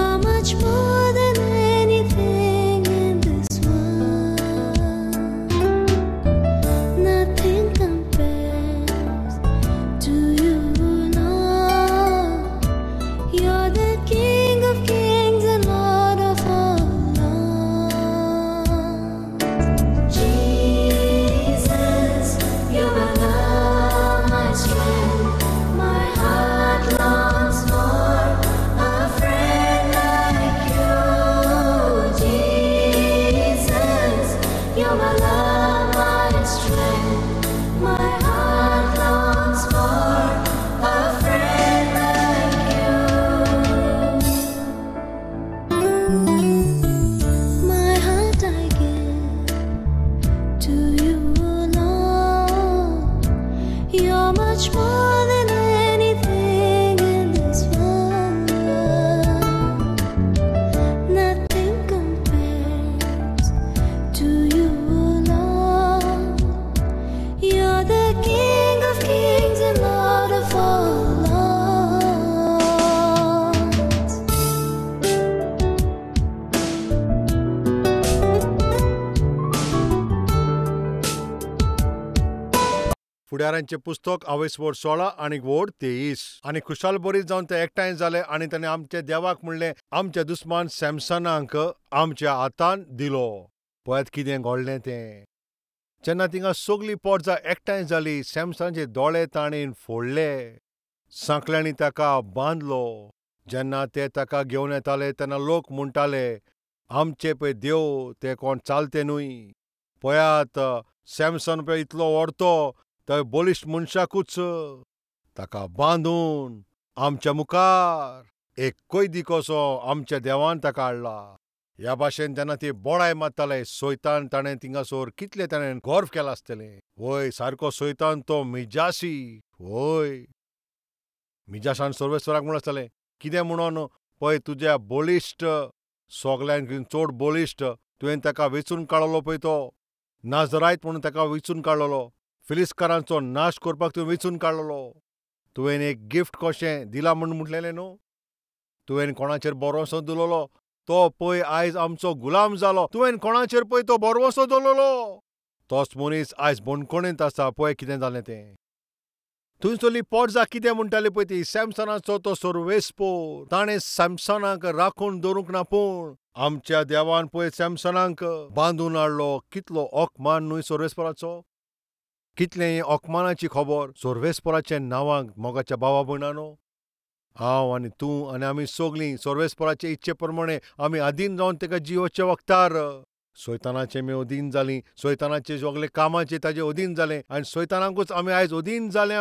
You're much more than anything in this world. Nothing compares to you, Lord. You're the King of kings and Lord of all lords. Jesus, you're my love, my strength. My heart longs for a friend like you. Jesus, you're my love, my strength. My heart longs for a friend like you. My heart I give to you, Lord. You're much more than anything in this world. Nothing compares to you, Lord. You're the King of kings and Lord of all lords. फुडारांचें पुस्तक आवयस वोड 16 आनी वोड 23. आनी खुशाल बरीत जावन ते एकठांय जाले आनी ताणें आमच्या देवाक म्हणलें, आमच्या दुस्मान सॅमसनाक आमच्या हातान दिलो. पळयात कितें घडलें तें. जेन्ना थिंगा सगळीं पोरजां एकठांय जाली, सॅमसनाचे दोळे ताणें फोडले, सांकळ्यांनी ताका बांदलो. जेन्ना ते ताका घेवन येताले तेन्ना लोक म्हणटाले, आमचे पळय देव ते कोण चालते न्हय. पळयात सॅमसन पळय इतलो व्हडतो, थंय बळिश्ट मनशाकूच ताका बांदून आमच्या मुखार एक कैदी कसो आमच्या देवान ताका हाडला. ह्या भाशेन जेन्ना ती बोडाय मारताले, सोयतान ताणें थिंगासर कितलें ताणें गर्व केला आसतलें. वय सारको सोयतान तो मिजासी. वय मिजासान सर्वेस्वराक म्हूण आसतालें, कितें म्हणून पळय तुज्या बळिश्ट सगल्यांक चड बळिश्ट तुवें ताका वेंचून काडलो पळय, तो नाजरायत म्हणून ताका वेंचून काडलेलो, फिलिस्कारांचो नाश करपाक तुवें वेंचून काडलेलो. तुवें एक गिफ्ट कशें दिलां म्हूण म्हटलेलें न्हू, तुवें कोणाचेर भरवंसो दिलोलो तो पळय आयज आमचो गुलाम जालो. तुवें कोणाचेर पळय तो भरवंसो दवरलेलो, तोच मनीस आयज बणकोणेंत आसा. पळय कितें जालें तें. थंयसरली पोरजां कितें म्हणटाली पळय ती, सॅमसनाचो तो सर्वेस्पोर, ताणें सॅमसनाक राखून दवरूंक ना, पूण आमच्या देवान पळय सॅमसनाक बांदून हाडलो. कितलो अपमान न्हय सर्वेस्पोराचो, कितलें अपमानाची खबर सर्वेस्पोराच्या नांवाक. मोगाच्या भावा भयणानो, हांव आनी तूं आनी आमी सगळीं सर्वेस्पोराचे इच्छे प्रमाणे आमी अधीन जावन ताका जियोच्या वखतार सोयतानाचे आमी अधीन जालीं, सोयतानाचे सगळे कामाचे ताजे अधीन जाले आनी सोयतानाकूच आमी आयज अधीन जाले.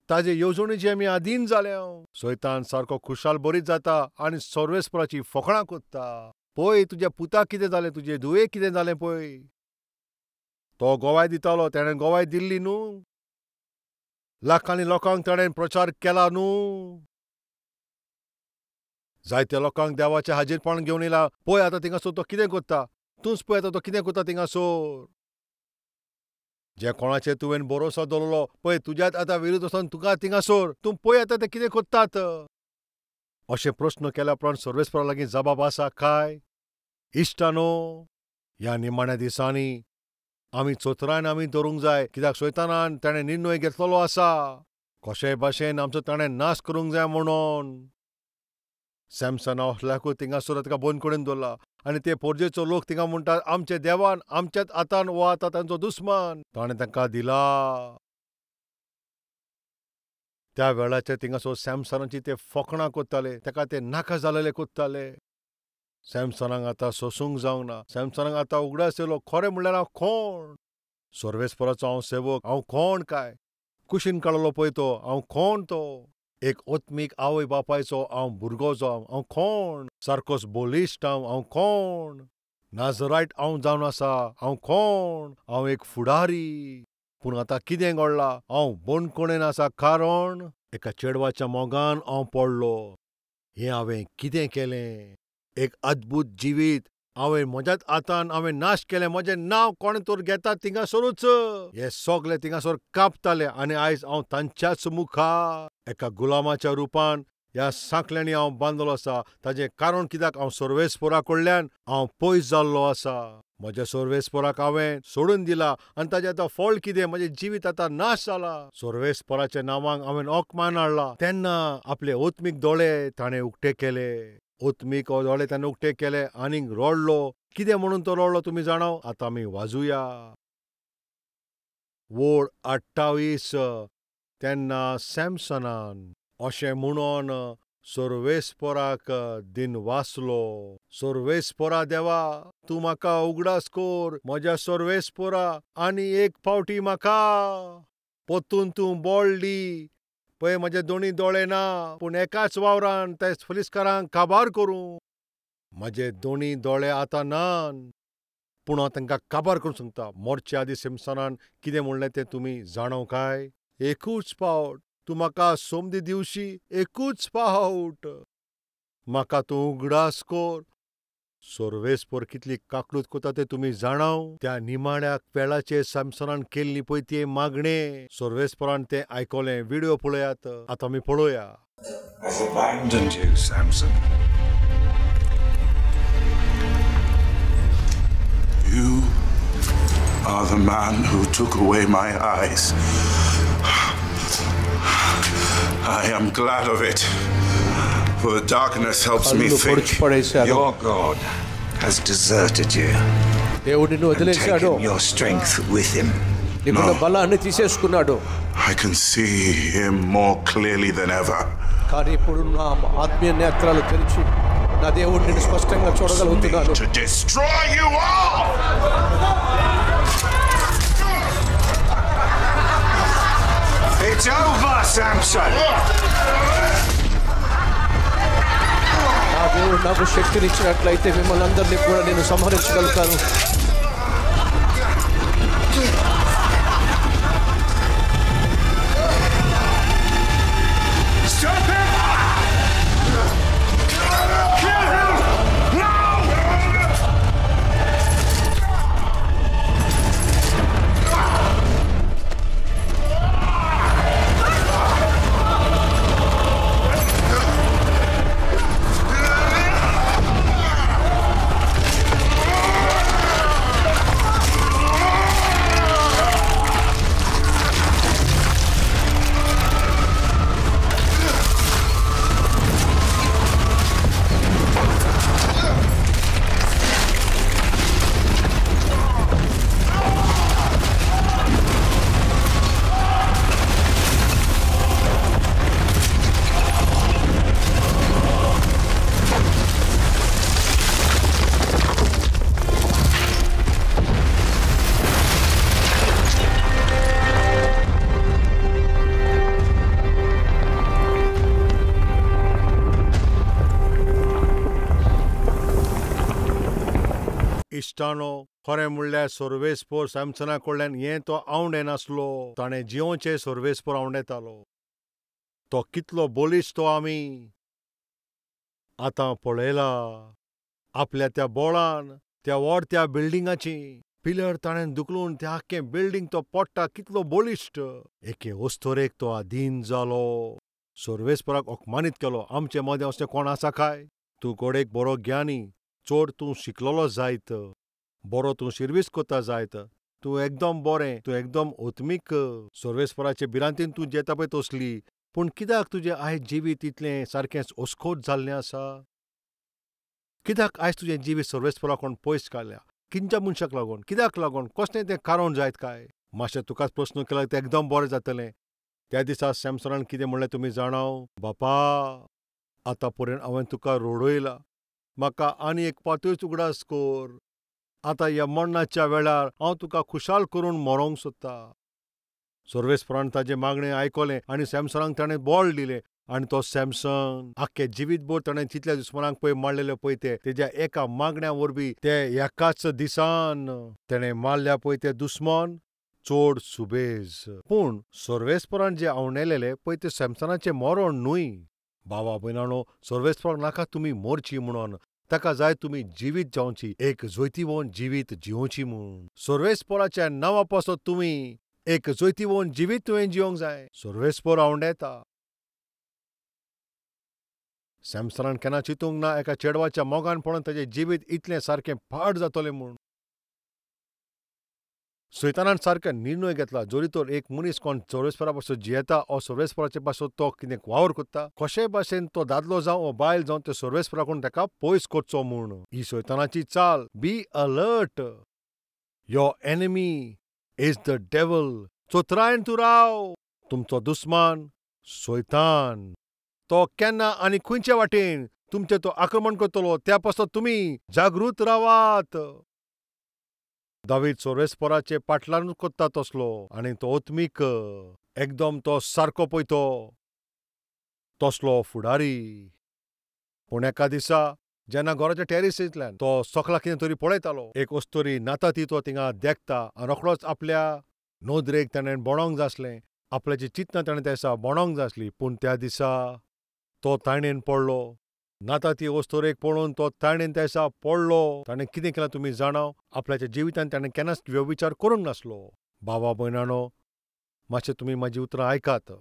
ताजे येवजणेचे आमी अधीन जाले. सोयतान सारको खुशाल बरीच जाता आनी सर्वेस्पोराची फकणां कोत्ता. पळय तुज्या पुताक कितें जालें, तुजे धुवेक कितें जालें पळय. तो गोवाय दितालो, ताणें गोवाय दिल्ली न्हू, लाखांनी लोकांक ताणें प्रचार केला न्हू, जायत्या लोकांक देवाचें हाजीरपण घेवन येयला. पळय आतां थिंगासर तो कितें करता, तूंच पळय आतां तो कितें करता थिंगासर. जे कोणाचेर तुवें भरोसो दवरलो पळय तुज्याच आतां विरुद्ध वचोन तुका थिंगासर तूं पळय आतां ते कितें करतात. अशें प्रस्न केल्या उपरांत सर्वेस्परा लागीं जबाब आसा काय? इश्टानो, ह्या निमाण्या दिसांनी आमी चतुरायेन आमी धरूंक जाय, कित्याक सोयतानान ताणें निर्णय घेतलेलो आसा कशेय भाशेन आमचो ताणें नाश करूंक जाय म्हणून. सॅमसना असल्याकूच थिंगासर ताका बंद करून दवरला आनी ते पोरजेचो लोक थिंगा म्हणटात, आमच्या देवान आमच्याच हातान हो आतां तांचो दुस्मान ताणें तांकां दिला. त्या वेळाचेर थिंगासर सॅमसनाची ते फकणां करताले, ताका ते नाका जालेले करताले. सॅमसनाक आतां सोसूंक जावंक ना. सॅमसनाक आतां उगडास येयलो, खरें म्हणल्यार हांव कोण? सर्वेस्पराचो हांव सेवक, हांव कोण काय? कुशीन काडलो पळय तो, हांव कोण तो? एक ओत्मीक आवय बापायचो हांव भुरगो जावं, हांव कोण? सारकोच बळिश्ट हांव, हांव कोण? नाजरायट हांव जावन आसा, हांव कोण? हांव एक फुडारी. पूण आतां कितें घडलां? हांव बणकोणेन आसा, कारण एका चेडवाच्या मोगान हांव पडलो. हें हांवें कितें केलें? एक अद्भुत जिवीत हांवें म्हज्याच हातान हांवें नाश केलें. म्हजें नांव कोणें तर घेता थिंगासरूच. हे सगळे थिंगासर कांपताले आनी आयज हांव तांच्याच मुखार एका गुलामाच्या रुपान ह्या सांकल्यांनी हांव बांदलो आसा. ताजें कारण कित्याक हांव सर्वेस्पोरा कडल्यान हांव पयस जाल्लो आसा. म्हज्या सर्वेस्पोराक हांवें सोडून दिला आनी ताजें आतां फळ कितें? म्हजें जिवीत आतां नाश जाला. सर्वेस्पोराच्या नांवांक हांवें अपमान हाडला. तेन्ना आपले ओत्मीक दोळे ताणें उक्ते केले. ओत्मीक दोळे ताणें उक्ते केले आनीक रडलो. कितें म्हणून तो रडलो तुमी जाणाव? आतां आमी वाजुया. वोड 28. तेन्ना सॅमसनान अशें म्हणून सर्वेस्पोराक दिन वाचलो. सर्वेस्पोरा देवा, तूं म्हाका उगडास कर म्हज्या सर्वेस्पोरा, आनी एक फावटी म्हाका परतून तूं बळ दी. पळय म्हजे दोनी दोळे ना, पूण एकाच वावरान ते पुलिसकारांक काबार करूं. म्हजे दोनी दोळे आतां नान, पूण हांव तांकां काबार करूंक सांगता. मोरचे आदीं सिमसनान कितें म्हणलें तें तुमी जाणव काय? एकूच फावट तूं म्हाका सोमदी दिवशी, एकूच फावट म्हाका तूं उगडास कर. सर्वेस्पोर कितली काकलूत करता तें तुमी जाणाव? त्या निमाण्या वेळाचेर सॅमसनान केल्ली पळय ती मागणें सर्वेस्पोरान तें आयकलें. व्हिडियो पळयात, आतां आमी पळोवया. I've abandoned you, Samson. You are the man who took away my eyes. I am glad of it, for the darkness helps me think. Your God has deserted you and taken your strength with him. No, I can see him more clearly than ever. To destroy you all! It's over, Samson! నా దేవుడు నాకు శక్తినిచ్చినట్లయితే మిమ్మల్ని అందరినీ కూడా నేను సంహరించగలుగుతాను. Stop him! Kill him! Now! इश्टानो, खरें म्हणल्यार सर्वेस्पोर सॅमसना कडल्यान हें तो आवंडे नासलो. ताणें जियोचें सर्वेस्पोर आवंडेतालो. तो कितलो बळिश्ट तो आमी आतां पळयला. आपल्या त्या बोळान त्या व्हड त्या बिल्डिंगाची पिलर ताणें दुखलून त्या आख्खें बिल्डींग तो पडटा. कितलो बळिश्ट. एके अस्तोरेक तो आधीन जालो. सर्वेस्पोराक अपमानीत केलो. आमचे मदें असलें कोण आसा काय? तूं गोडेक बरो ज्ञानी, चड तूं शिकलेलो जायत, बरो तूं शिर्वीस करता जायत, तूं एकदम बरें, तूं एकदम ओत्मीक. सर्वेस्पोराचे भिरांतीन तूं जेता पळय तसली, पूण कित्याक तुजें आयज जिवीत इतलें सारकेंच अस्कोट जाल्लें आसा? कित्याक आयज तुजें जिवीत सर्वेस्पोरा कोण पयस काडल्या? किंच्या मनशाक लागून? कित्याक लागून? कसलें तें कारण जायत काय? मातशें तुकाच प्रस्न केल्यार तें एकदम बरें जातलें. त्या दिसा सॅमसनान कितें म्हणलें तुमी जाणाव? बापा, आतां पर्यंत हांवें तुका रडयला, म्हाका आनी एक पातूच उगडास कर. आतां ह्या मरणाच्या वेळार हांव तुका खुशाल करून मरोंक सोदता. सर्वेस्पोरान ताजें मागणें आयकलें आनी सॅमसनाक ताणें बळ दिलें. आनी तो सॅमसन आख्खें जिवीतभर ताणें तितल्या दुस्मानांक पळय मारलेले पळय ते तेज्या एका मागण्या वरवीं ते एकाच दिसान तेणें मारल्या पळय ते दुस्मान चड सुबेज. पूण सर्वेस्पोरान जे आवंडेलेले पळय ते सॅमसनाचें मरण न्हय. भावा भयणांनो, सर्वेस्पोराक नाका तुमी मरची म्हणून, ताका जाय तुमी जिवीत जावची, एक जैतिवंत जिवीत जिवची म्हूण. सर्वेस्पोराच्या नांवा पासत तुमी एक जैतिवंत जिवीत तुवें जिवंक जाय. सर्वेस्पोर आवंडेता. सॅमसनान केन्ना चिंतूंक ना एका चेडवाच्या मोगान पळोवन ताचें जिवीत इतलें सारकें पाड जातलें म्हूण. सैतानान सारको निर्णय घेतला, जरी तर एक मनीस कोण सर्वेस्परा पासून जियेता ओ सर्वेस्पराचे पासून तो कितें वावर करता, कशेय भाशेन तो दादलो जावं ओ बायल जावं ते सर्वेस्परा कडून ताका पयस करचो म्हूण. ही सैतानाची चाल. Be alert, your enemy is the devil. चोत्रायन तूं राव, तुमचो दुस्मान सैतान. तो केन्ना आनी खंयचे वाटेन तुमचें तो आक्रमण करतलो त्या पासून तुमी जागृत रावात. दावीद सर्वेस्पराचे पाटलानूच करता तसलो आनी तो आत्मीक एकदम तो सारको पळय तो तसलो फुडारी. पूण एका दिसा जेन्ना घराच्या टेरिसींतल्यान तो सकला कितें तरी पळयतालो, एक अस्तुरी नाता ती तो थिंगा देखता आनी रोखडोच आपल्या नदरेक ताणें बोणोंक जाय आसलें, आपल्याची चिंतना ताणें त्या दिसा बोणोंक जाय आसली. पूण त्या दिसा तो ताणेन पडलो. नाता ती अस्तुरेक पळोवन तो ताणेन त्या दिसा पडलो. ताणें कितें केलां तुमी जाणाव? आपल्याच्या जिवितान ताणें केन्नाच व्यविचार करूंक नासलो. बाबा भयणानो, मातशें तुमी म्हाजी उतरां आयकात.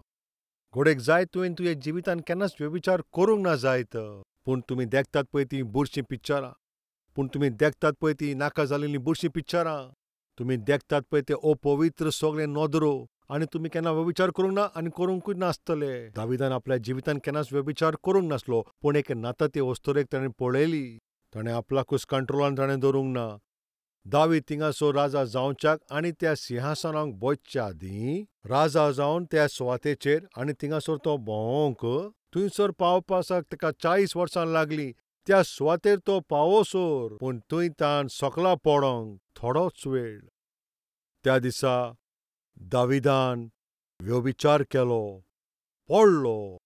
घोडेक जाय तुवें तुज्या जिवितान केन्नाच व्यविचार करूंक ना जायत, पूण तुमी देखतात पळय तीं बुरशीं पिक्चरां, पूण तुमी देखतात पळय तीं नाका जालेलीं बुरशीं पिक्चरां, तुमी देखतात पळय ते अपवित्र सगळे नदरो, आनी तुमी केन्ना व्यविचार करूंक ना आनी करूंकूय नासतले. दाविदान आपल्या जिवितान केन्नाच व्यविचार करूंक नासलो, पूण एक नाता ते अस्तुरेक ताणें पळयली, ताणें आपल्याकूच कंट्रोलान ताणें दवरूंक ना. दावीद थिंगासर राजा जावच्याक आनी त्या सिंहासनाक बसच्या आदीं राजा जावन त्या सुवातेचेर आनी थिंगासर तो भोंवंक थंयसर पावपासाक ताका 40 वर्सां लागलीं. त्या सुवातेर तो पावोसर, पूण थंय ताण सकला पडोंक थोडोच वेळ. त्या दिसा दाविदान व्यभिचार केलो, पडलो.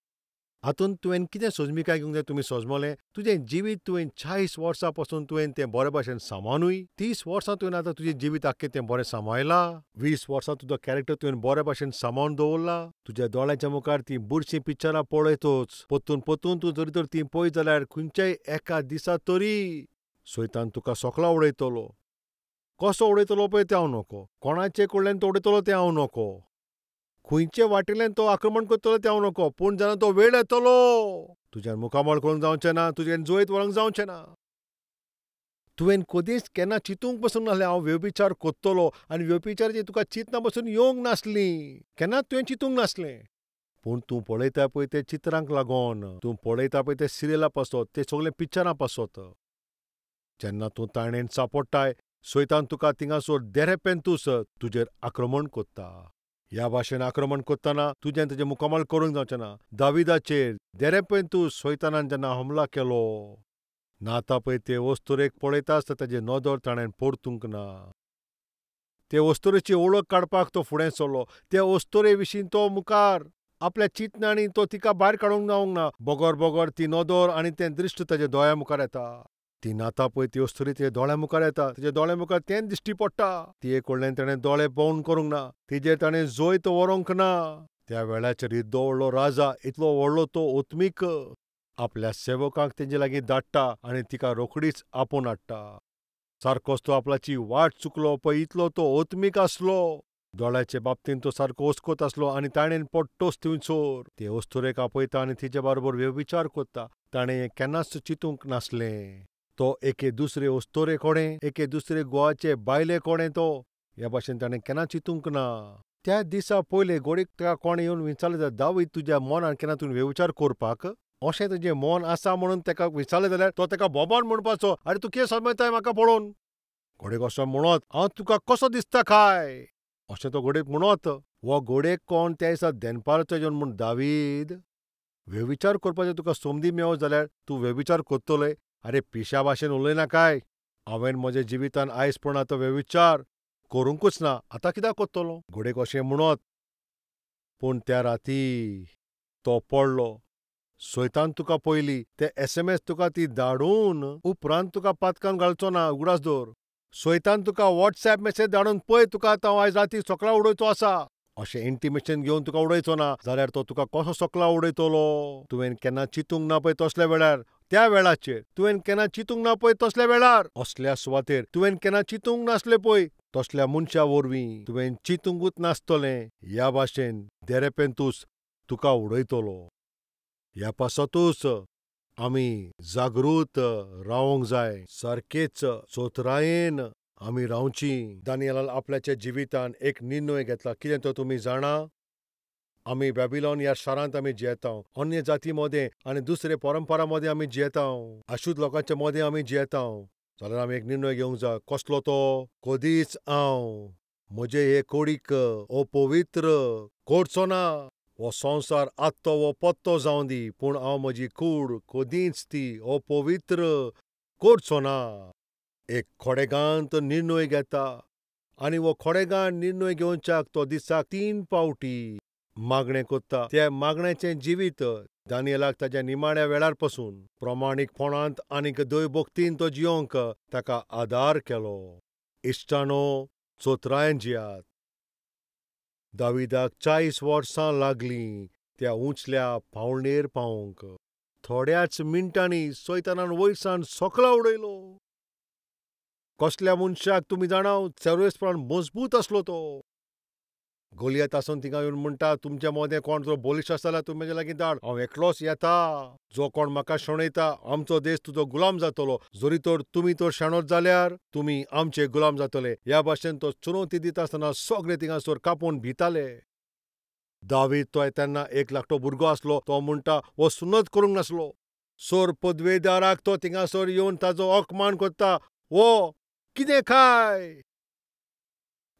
हातूंत तुवें कितें सोजमिकाय घेवंक जाय तुमी सोजमलें? तुजें जिवीत तुवें 40 वर्सां पासून तुवें तें बरे भाशेन सांबाळूय, 30 वर्सां तुवें आतां तुजें जिवीत आख्खें तें बरें सांबाळलां, 20 वर्सां तुजो कॅरेक्टर तुवें बरे भाशेन सांबाळून दवरला. तुज्या दोळ्यांच्या मुखार तीं बुरशीं पिक्चरां पळयतच परतून परतून तूं जरी तर तीं पळयत जाल्यार खंयच्याय एका दिसा तरी सैतान तुका सकला उडयतलो. कसो उडयतलो पळय तें हांव नको, कोणाचे कडल्यान तो उडयतलो तें हांव नको, खंयचे वाटेल्यान तो आक्रमण करतलो तें हांव नको, पूण जेन्ना तो वेळ येतलो तुज्यान मुखामळ करूंक जावचें ना, तुज्यान जैत व्हरूंक जावचें ना. तुवें कदीच केन्ना चिंतूंक पसून नासलें हांव व्यभिचार करतलो, आनी व्यभिचाराची तुका चिंतना पसून येवंक नासली, केन्नाच तुवें चिंतूंक नासलें. पूण तूं पळयता पळय ते चित्रांक लागून, तूं पळयता पळय ते सिरियला पासत, ते सगळे पिक्चरां पासत, जेन्ना तूं ताणेन सापडटाय सैतान तुका थिंगासर देरेपेंतूस तुजेर आक्रमण करता. ह्या भाशेन आक्रमण करतना तुजें तुजें मुखामळ करूंक जावचें ना. दाविदाचेर देरेपेंतूस सैतानान जेन्ना हमला केलो, नाता पळय ते अस्तुरेक पळयता आसता ताजे नदर ताणें परतूंक ना. ते अस्तुरेची वळख काडपाक तो फुडें सरलो. ते अस्तुरे विशीं तो मुखार आपल्या चिंतनांनी तो तिका भायर काडूंक जावंक ना. बगर बगर ती नदर आनी तें दृश्ट ताज्या दोळ्या मुखार येता. ती नाता पळय ती अस्तुरी तिच्या दोळ्या मुखार येता, तिच्या दोळ्या मुखार तेंच दिश्टी पडटा. तिये कडल्यान ताणें दोळे बंद करूंक ना, तिजेर ताणें जैत व्हरूंक ना. त्या वेळाचेर इतलो व्हडलो राजा, इतलो व्हडलो तो आत्मीक आपल्या सेवकांक तेंचे लागीं धाडटा आनी तिका रोखडीच आपोवन हाडटा. सारकोच तो आपल्याची वाट चुकलो पळय इतलो तो आत्मीक आसलो. दोळ्याचे बाबतीन तो सारको ओसकोत आसलो आनी ताणें पडटोच थंयसर ते अस्तुरेक आपयता आनी तिचे बरोबर व्यभिचार करता. ताणें हें केन्नाच चिंतूंक नासलें. तो एके दुसरे अस्तुरे कोणें, एके दुसरे गोवाचे बायले कोणें तो ह्या भाशेन ताणें केन्ना चिंतूंक ना. त्या दिसा पयले घोडेक ताका कोणें येवन विचारलें जाल्यार, दावीद तुज्या मनान केन्ना तुवें व्यभिचार करपाक अशें तुजें मन आसा म्हणून ताका विचारलें जाल्यार तो ताका बोबान म्हणपाचो, आरे तूं कितें समजताय म्हाका पळोवन? घोडेक असो म्हणत, हांव तुका कसो दिसता काय अशें तो घोडेक म्हणत. हो घोडेक कोण त्या दिसा दनपारचो येवन म्हूण, दावीद व्यभिचार करपाचें तुका संदी मेळत जाल्यार तूं व्यभिचार करतलोय? आरे पिशा भाशेन उलयनाकाय, हांवें म्हज्या जिवितान आयज पण आतां व्यभिचार करूंकूच ना, आतां कित्याक करतलो? घोडेक अशें म्हणत. पूण त्या राती तो पडलो. सैतान तुका पयली ते SMS तुका ती धाडून उपरांत तुका पातकान घालचो ना, उगडास दवर. सैतान तुका वॉट्सएप मॅसेज धाडून पळय तुका आतां हांव आयज राती सकला उडयचो आसा अशें इंटिमेशन घेवन तुका उडयचो ना जाल्यार तो तुका कसो सकला उडयतलो? तुवें केन्ना चिंतूंक ना पळय तसल्या वेळार, त्या वेळाचेर तुवें केन्ना चिंतूंक ना पळय तसल्या वेळार, असल्या सुवातेर तुवें केन्ना चिंतूंक नासलें पळय तसल्या मनशा वरवीं तुवें चिंतूंकूच नासतलें. ह्या भाशेन देरेपेंतूस तुका उडयतलो. ह्या पासतूच आमी जागृत रावंक जाय, सारकेच चोतरायेन आमी रावची. दानियलान आपल्याच्या जिवितान एक निर्णय घेतला. कितें तो तुमी जाणा? आमी बॅबिलॉन ह्या शारांत आमी जियेता, अन्य जाती मदें आनी दुसरे परंपरा मदें आमी जियेता, अशुद्ध लोकांच्या मदें आमी जियेता. जाल्यार आमी एक निर्णय घेवंक जाय. कसलो तो? कदीच हांव म्हजे हे कुडीक अपवित्र करचो ना. हो संवसार आत्तो वो पत्तो जावं दी, पूण हांव म्हजी कूड कदींच ती अपवित्र करचो ना. एक खोडेगांत निर्णय घेता आनी हो खोडेगांत निर्णय घेवच्याक तो दिसाक 3 फावटी मागणें करता. त्या मागण्याचें जिवीत दानियलाक ताज्या निमाण्या वेळार पसून प्रमाणीकपणांत आनीक दैवभक्तीन तो जियोंक ताका आदार केलो. इश्टानो, चोतरायेन जियात. दाविदाक 40 वर्सां लागलीं त्या उंचल्या पावणेर पावंक. थोड्याच मिनटांनी सैतानान वयरसान सकला उडयलो. कसल्या मनशाक तुमी जाणाव, सर्वेस्परान मजबूत आसलो तो. गोलियत आसून थिंगा येवन म्हणटा, तुमच्या मदें कोण जो बलिश्ट आसा जाल्यार तुमी म्हज्या लागीं धाड, हांव एकलोच येता. जो कोण म्हाका शेणयता आमचो देश तुजो गुलाम जातलो, जरी तर तुमी तर शेणत जाल्यार तुमी आमचे गुलाम जातले. ह्या भाशेन तो चुनवती दिता आसतना सगळे थिंगासर कापून भिताले. दावीद तो तेन्ना एक धाकटो भुरगो आसलो. तो म्हणटा हो सुनत करूंक नासलो. सोर पदवेदाराक तो थिंगासर येवन ताजो अपमान करता, वो कितें खाय.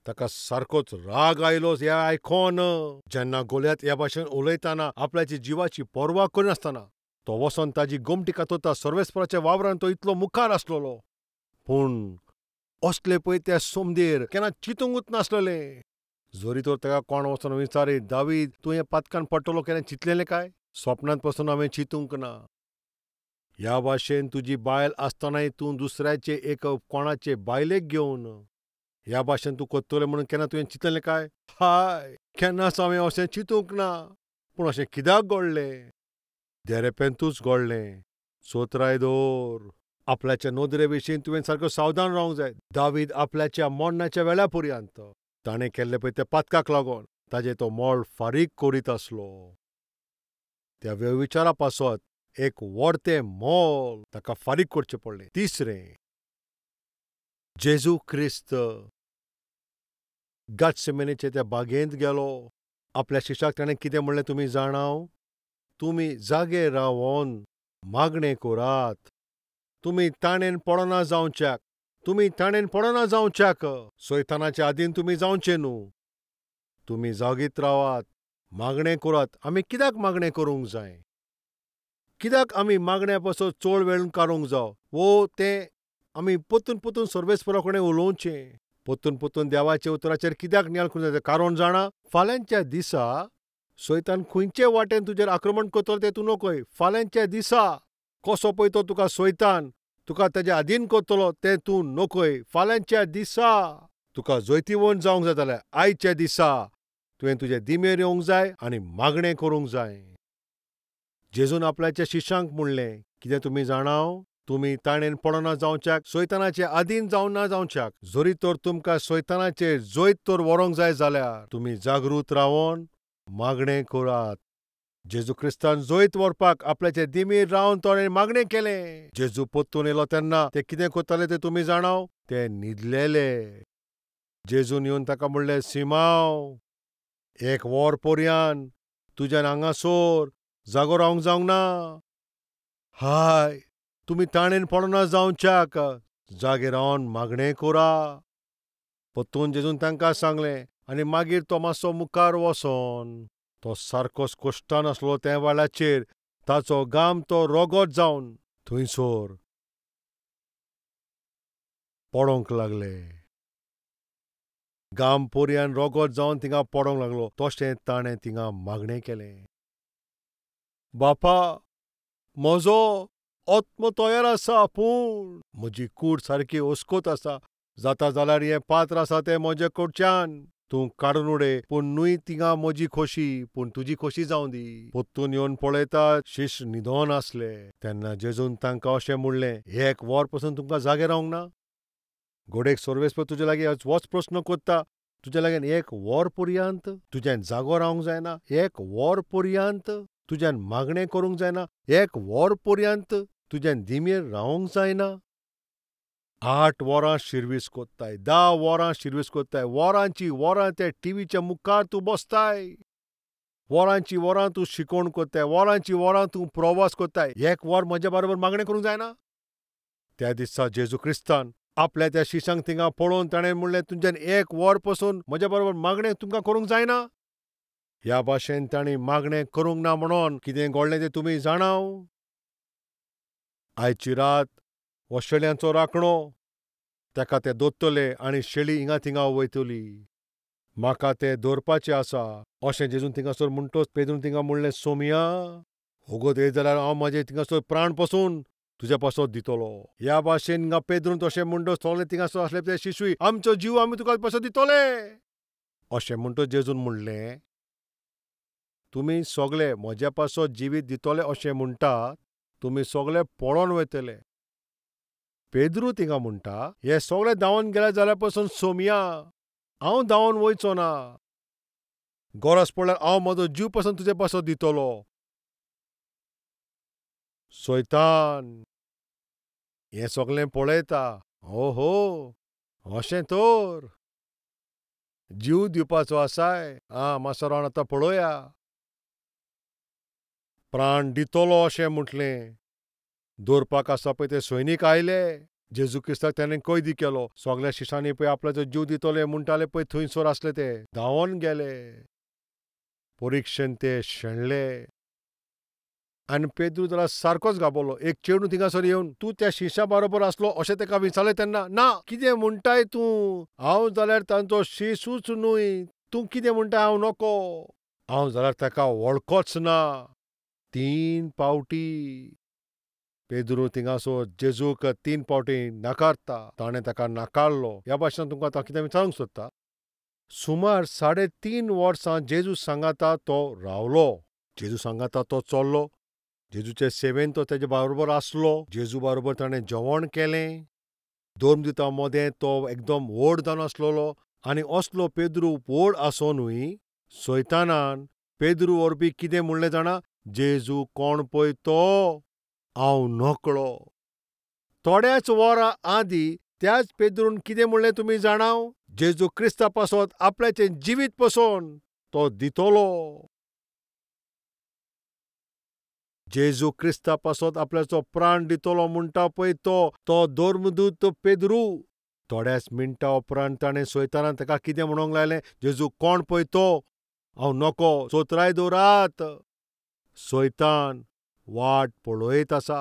ताका सारकोच राग आयलो हें आयकोन. जेन्ना गोलियत ह्या भाशेन उलयतना आपल्याची जिवाची पर्वा करिनासतना तो वचोन ताजी गोमटी कातरता. सर्वेस्पराच्या वावरान तो इतलो मुखार आसलेलो, पूण असले पळय त्या सोमदेर केन्ना चिंतूंकच नासलेलें. जरी तर ताका कोण वचोन विचारी, दावीद तूं हें पातकान पडटलो केन्ना चिंतलेलें काय? स्वप्नांत पसून हांवें चिंतूंक ना. ह्या भाशेन तुजी बायल आसतनाय तूं दुसऱ्याचे एक कोणाचे बायलेक घेवन ह्या भाशेन तूं करतलें म्हणून केन्ना तुवें चिंतलें काय? हाय, केन्नाच हांवें अशें चिंतूंक ना. पूण अशें कित्याक घडलें? देरेपेंतूच घडलें. चोतराय दवर. आपल्याच्या नदरे विशीं तुवें सारको सावधान रावंक जाय. दावीद आपल्याच्या मरणाच्या वेळा पर्यंत ताणें केल्लें पळय त्या पातकाक लागून ताजें तो मोल फारीक करीत आसलो. त्या व्यविचारा पासत एक व्हडतें मोल ताका फारीक करचें पडलें. तिसरें, जेजू क्रिस्त गात्सेमेनीचे त्या बागेंत गेलो. आपल्या शिश्याक ताणें कितें म्हणलें तुमी जाणाव? तुमी जागे रावन मागणें करात, तुमी ताणेन पडना जावच्याक, तुमी ताणेन पडना जावच्याक, सैतानाच्या आदीन तुमी जावचें न्हू. तुमी जागीत रावात, मागणें करात. आमी कित्याक मागणें करूंक जाय? कित्याक आमी मागण्या पासत चड वेळ काडूंक जाव? वो तें आमी परतून परतून सर्वेस्परा कडेन उलोवचें, परतून परतून देवाच्या उतराचेर कित्याक नियाळ करूंक जाय? कारण जाणा, फाल्यांच्या दिसा सैतान खंयचे वाटेन तुजेर आक्रमण करतलो तें तूं नकय. फाल्यांच्या दिसा कसो पळय तो तुका सैतान तुका ताजे आदीन करतलो तें तूं नकय. फाल्यांच्या दिसा तुका जैतिवंत जावंक जाय जाल्यार आयच्या दिसा तुवें तुजे दिमेर येवंक जाय आनी मागणें करूंक जाय. जेजून आपल्याच्या शिश्यांक म्हणलें, कितें तुमी जाणाव? तुमी ताणेन पडना जावच्याक, सैतानाचे आदीन जावन ना जावच्याक, जरी तर तुमकां सैतानाचेर जैत तर व्हरूंक जाय जाल्यार तुमी जागृत रावन मागणें करात. जेजू क्रिस्तान जैत व्हरपाक आपल्याचे दिमीर रावन ताणें मागणें केलें. जेजू परतून येयलो तेन्ना ते कितें करताले ते तुमी जाणाव? ते न्हिदलेले. जेजून येवन ताका म्हणलें, सिमांव, 1 वर पर्यान तुज्यान हांगासर जागो रावंक जावंक ना. हाय, तुमी ताणेन पडना जावच्याक जागे रावन मागणें करा. परतून जेजून तांकां सांगलें आनी मागीर तो मातसो मुखार वचोन तो सारकोच कश्टान आसलो त्या वेळाचेर ताचो घाम तो रोगोत जावन थंयसर पडोंक लागले. घाम पर्यान रोगोत जावन थिंगा पडोंक लागलो. तशें ताणें थिंगा मागणें केलें, बापा, म्हजो आत्मो तयार आसा, पूण म्हजी कूड सारकी अस्कोत आसा. जाता जाल्यार हें पात्र आसा तें म्हजे कडच्यान तूं काडून उडय, पूण न्हय थिंगा म्हजी खोशी, पूण तुजी खोशी जावं दी. परतून येवन पळयता शिश्य न्हिदोन आसले. तेन्ना जेजून तांकां अशें म्हणलें, 1 वर पसून तुमकां जागे रावंक ना? घोडेक सर्वेस्पर तुजे लागीं होच प्रस्न करता, तुज्या लागीं 1 वर पर्यंत तुज्यान जागो रावंक जायना? 1 वर पर्यंत तुज्यान मागणें करूंक जायना? एक वर पर्यंत तुज्यान दिमेर रावंक जायना? 8 वरां शिर्वीस कोत्ताय, 10 वरां शिर्वीस कोत्ताय, वरांची वरां त्या टिवीच्या मुखार तूं बसताय, वरांची वरां तूं शिकोवण कोत्ताय, वरांची वरां तूं प्रवास कोत्ताय. एक वर म्हज्या बरोबर मागणें करूंक जायना? त्या दिसा जेजू क्रिस्तान आपल्या त्या शिशांक थिंगा पळोवन ताणें म्हणलें, तुमच्यान एक वर पसून म्हज्या बरोबर मागणें तुमकां करूंक जायना? ह्या भाशेन तांणी मागणें करूंक ना म्हणून कितें घडलें तें तुमी जाणाव? आयची रात हो शेळयांचो राखणो, ताका ते दोत्तले आनी शेळी हिंगा थिंगा वयतली. म्हाका ते दवरपाचें आसा अशें जेजून थिंगासर म्हणटोच पेद्रून थिंगा म्हणलें, सोमया वोगोत येयत जाल्यार हांव म्हाजे थिंगासर प्राण पसून तुज्या पासत दितलो. ह्या भाशेन हिंगा पेद्रून तशें म्हणटोच सगळे थिंगासर आसले ते शिशूय, आमचो जीव आमी तुका पासत दितले अशें म्हणटोच जेजून म्हणलें, तुमी सगळे म्हज्या पासत जिवीत दितले अशें म्हणटात, तुमी सगळे पळोवन वयतले. पेद्रू थिंगा म्हणटा, हे सगळे धांवन गेले जाल्यार पसून सोमया हांव धांवन वयचो ना, गरज पडल्यार हांव म्हजो जीव पसून तुजे पासत दितलो. सैतान हें सगळें पळयता, ओहो अशें तर जीव दिवपाचो आसाय, आं मातसो रावन आतां पळोवया, प्राण दितलो अशें म्हटलें. दवरपाक आसा पळय ते सैनीक आयले, जेजू क्रिस्ताक ताणें कैदी केलो. सगळ्या शिशांनी पळय आपल्याचो जीव दितले म्हणटाले पळय थंयसर आसले ते धांवन गेले. परिक्षेन ते शेणले आनी पेद्रू जाल्यार सारकोच घाबरलो. एक चेडूं थिंगासर येवन, तूं त्या शिशा बरोबर आसलो अशें ताका विचारलें तेन्ना, ना कितें म्हणटाय तूं, हांव जाल्यार तांचो शिशूच न्हय, तूं कितें म्हणटाय हांव नको, हांव जाल्यार ताका वळखोच ना. 3 पावटी पेद्रू थिंगासर जेजूक 3 पावटी नाकारता. ताणें ताका नाकारलो. ह्या भाशेन तुमकां आतां कितें विचारूंक सोदता. सुमार 3.5 वर्सां जेजू सांगाता तो रावलो, जेजू सांगाता तो चल्लो, जेजूचे सेवेन तो तेजे बरोबर आसलो, जेजू बरोबर ताणें जेवण केलें. धर्मदुता मदें तो एकदम व्हड जावन आसलेलो आनी असलो पेद्रू व्हड आसोनूय सैतानान पेद्रू वरवीं कितें म्हणलें जाणा, जेजू कोण पळय तो हांव नकळो. थोड्याच वरां आदीं त्याच पेद्रून कितें म्हणलें तुमी जाणाव, जेजू क्रिस्ता पासत आपल्याचें जिवीत पसून तो दितलो. जेजू क्रिस्ता पासत आपल्याचो प्राण दितलो म्हणटा पळय तो तो धर्मदूत पेद्रू. थोड्याच मिनटां उपरांत ताणें सैतानान ताका कितें म्हणूंक लायलें, जेजू कोण पळय तो हांव नको, चोत्राय दवरात. सैतान वाट पळयत आसा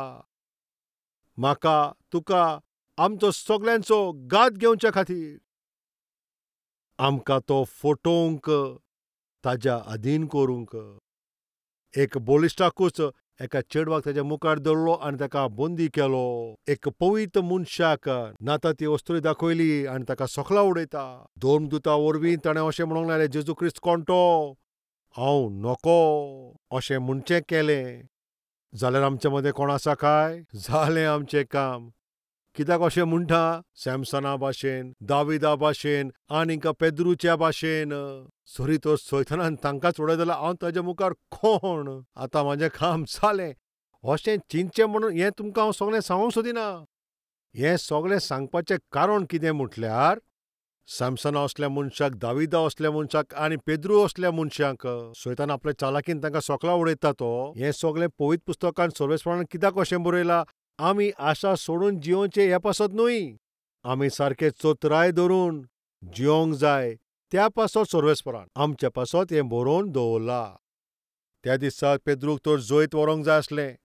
म्हाका तुका आमचो सगळ्यांचो घात घेवच्या खातीर, आमकां तो फटोवंक, ताज्या अधीन करूंक. एक बळिश्टाकूच एका चेडवाक ताज्या मुखार दवरलो आनी ताका बंदी केलो. एक पवित्र मनशाक नाता ती वस्तू दाखयली आनी ताका सोकला उडयता. धर्मदुता वरवीं ताणें अशें म्हणूंक लायलें, जेजू क्रिस्त कोण तो हांव नको अशें म्हणचें केलें जाल्यार आमचे मदें कोण आसा काय? जालें आमचें काम. कित्याक अशें म्हणटा? सॅमसना भाशेन, दाविदा भाशेन आनीक पेद्रूच्या भाशेन सरी तो सैतानान तांकांच उडयत जाल्यार हांव ताज्या मुखार कोण? आतां म्हाजें काम जालें अशें चिंतचें म्हणून हें तुमकां हांव सगळें सांगूंक सोदिना. हें सगळें सांगपाचें कारण कितें म्हटल्यार सॅमसना असल्या मनशाक, दाविदा असल्या मनशाक आनी पेद्रू असल्या मनशाक सैतान आपल्या चालाकीन तांकां सोकला उडयता. तो हें सगळें पवित्र पुस्तकान सर्वेस्परान कित्याक अशें बरयलां? आमी आशा सोडून जियोवचें हे पासत न्हय, आमी सारके चतुराय धरून जियोंक जाय त्या पासत सर्वेस्परान आमच्या पासत हें बरोवन दवरलां. त्या दिसा पेद्रूक तर जैत व्हरूंक जाय आसलें.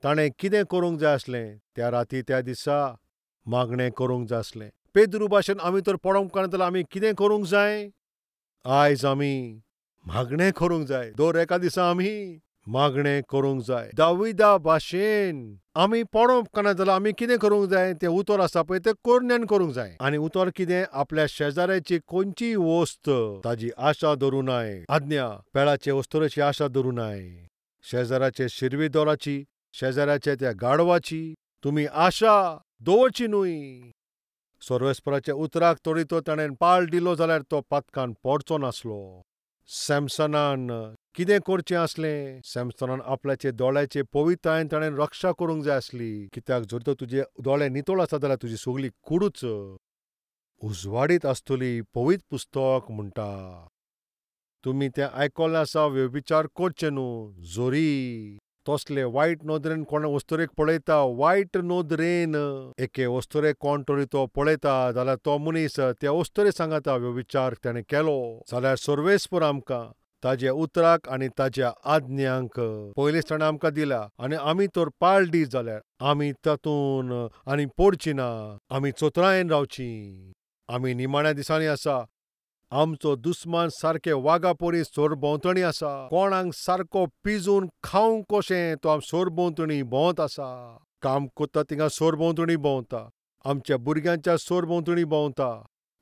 ताणें कितें करूंक जाय आसलें त्या राती त्या दिसा? मागणें करूंक जाय आसलें. पेद्रू भाशेन आमी तर पडोवंक काडना जाल्यार आमी कितें करूंक जाय? आयज आमी मागणें करूंक जाय. दर एका दिसा आमी मागणें करूंक जाय. दाविदा भाशेन आमी पडोवंक काडना जाल्यार आमी कितें करूंक जाय? तें उतर आसा पळय तें कोरण्यान करूंक जाय. आनी उतर कितें? आपल्या शेजाऱ्याची खंयचीय वस्त ताजी आशा धरूं नाय. आज्ञा पेळाचे वस्तुची आशा धरूं नाय. शेजाऱ्याचे शिरवी दोराची, शेजाऱ्याच्या त्या गाडवाची तुमी आशा दवरची न्हय. सर्वेस्पराच्या उतराक तरी तो ताणें पाळ दिलो जाल्यार तो पातकान पडचो नासलो. सॅमसनान कितें करचें आसलें? सॅमसनान आपल्याचे दोळ्याचे पवित्रायेन ताणें रक्षा करूंक जाय आसली. कित्याक जर तर तुजे दोळे नितळ आसा जाल्यार तुजी सगली कुडूच उजवाडीत आसतली. पवित्र पुस्तक म्हणटा. तुमी तें आयकल्लें आसा, व्यभिचार करचें न्हू. जरी तसले वायट नदरेन कोण वस्तुरेक पळयता, वायट नदरेन एके वस्तुरेक कोण तरी तो पळयता जाल्यार तो मनीस त्या वस्तुरे सांगाता व्यभिचार ताणें केलो. जाल्यार सर्वेस्पर आमकां ताज्या उतराक आनी ताज्या आज्ञांक पयलींच ताणें आमकां दिला आनी आमी तर पाळ दी जाल्यार आमी तातूंत आनी पडची ना. आमी चतुरायेन रावची. आमी निमाण्या दिसांनी आसा. आमचो दुस्मान सारके वागा परी सरभोंवतणी आसा. कोणाक सारको पिजून खावंक कशें तो सरभोंवतणी भोंवत आसा. काम करता थिंगा सरभोंवतणी भोंवता. आमच्या भुरग्यांच्या सरभोंवतणी भोंवता.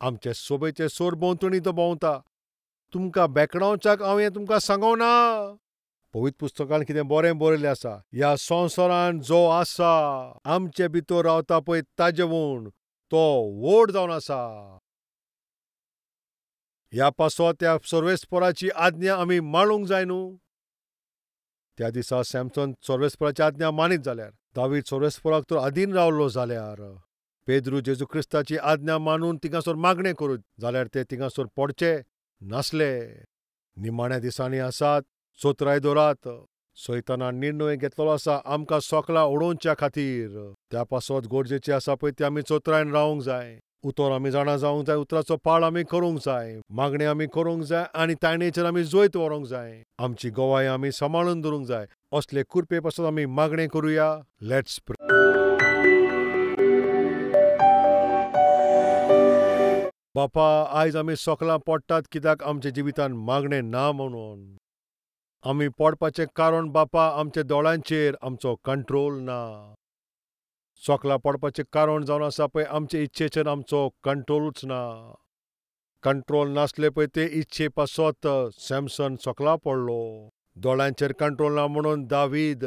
आमचे सोबेचे सरभोंवतणी तो भोंवता. तुमकां बेकडावच्याक हांव हें तुमकां सांगना. पवित्र पुस्तकान कितें बरें बरयल्लें आसा, ह्या संवसारान जो आसा आमचे भितर रावता पळय ताजे म्हूण तो व्हड जावन आसा. ह्या पासत त्या सर्वेस्पराची आज्ञा आमी माळूंक जाय न्हू. त्या दिसा सॅमसन सर्वेस्पराची आज्ञा मानीत जाल्यार, दावीद सर्वेस्पराक तर अधीन रावलो जाल्यार, पेद्रू जेजू क्रिस्ताची आज्ञा मानून थिंगासर मागणें करूत जाल्यार ते थिंगासर पडचे नासले. निमाण्या दिसांनी आसात, चतुराय दवरात. सैताना निर्णय घेतलेलो आसा आमकां सोकलां उडोवच्या खातीर. त्या पासत गरजेचें आसा पळय तें आमी चतुरायेन रावंक जाय. उतर आमी जाणा जावंक जाय, उतराचो पाळ आमी करूंक जाय, मागणें आमी करूंक जाय आनी ताणेचेर आमी जैत व्हरूंक जाय. आमची गवाय आमी सांबाळून दवरूंक जाय. असले कृपे पासत आमी मागणें करुया. Let's pray. बापा, आयज आमी सोकलां पडटात कित्याक आमच्या जिवितान मागणें ना म्हणून. आमी पडपाचें कारण बापा आमच्या दोळ्यांचेर आमचो कंट्रोल ना. सोकलां पडपाचें कारण जावन आसा पळय आमचे इच्छेचेर आमचो कंट्रोलूच ना. कंट्रोल नासले पळय ते इच्छे पासत सॅमसन सोकलां पडलो. दोळ्यांचेर कंट्रोल ना म्हणून दावीद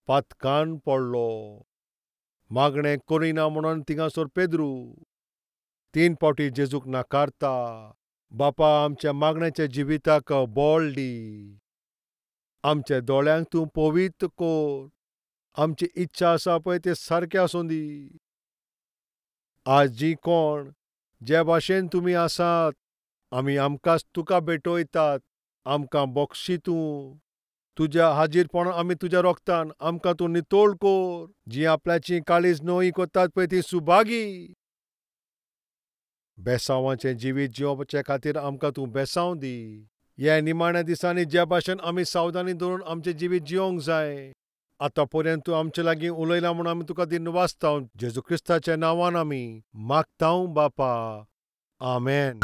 पातकान पडलो. मागणें करिना म्हणून थिंगासर पेद्रू 3 फावटी जेजूक नाकारता. बापा, आमच्या मागण्याच्या जिविताक बळ दी. आमच्या दोळ्यांक तूं पवित्र कर. आमची इच्छा आसा पळय ते सारकें आसूं दी. आज जी कोण जे भाशेन तुमी आसात, आमी आमकांच तुका भेटयतात. आमकां बक्षी तूं तुज्या हाजीरपणान आमी तुज्या रोगतान आमकां तूं नितळ कर. जी आपल्याची काळीज नवी करतात पळय ती सुभागी. बेसांवाचें जिवीत जिवपाचे खातीर आमकां तूं बेसांव दी. ह्या निमाण्या दिसांनी ज्या भाशेन आमी सावधानी दवरून आमचें जिवीत जिवंक जाय. आतां पर्यंत तूं आमचे लागीं उलयला म्हूण आमी तुका दिनवासता. जेजू क्रिस्ताच्या नांवान आमी मागता बापा, आमेन.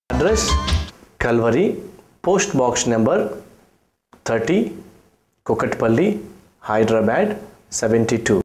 Address Calvary, post box number 30, Kukatpally, Hyderabad 72.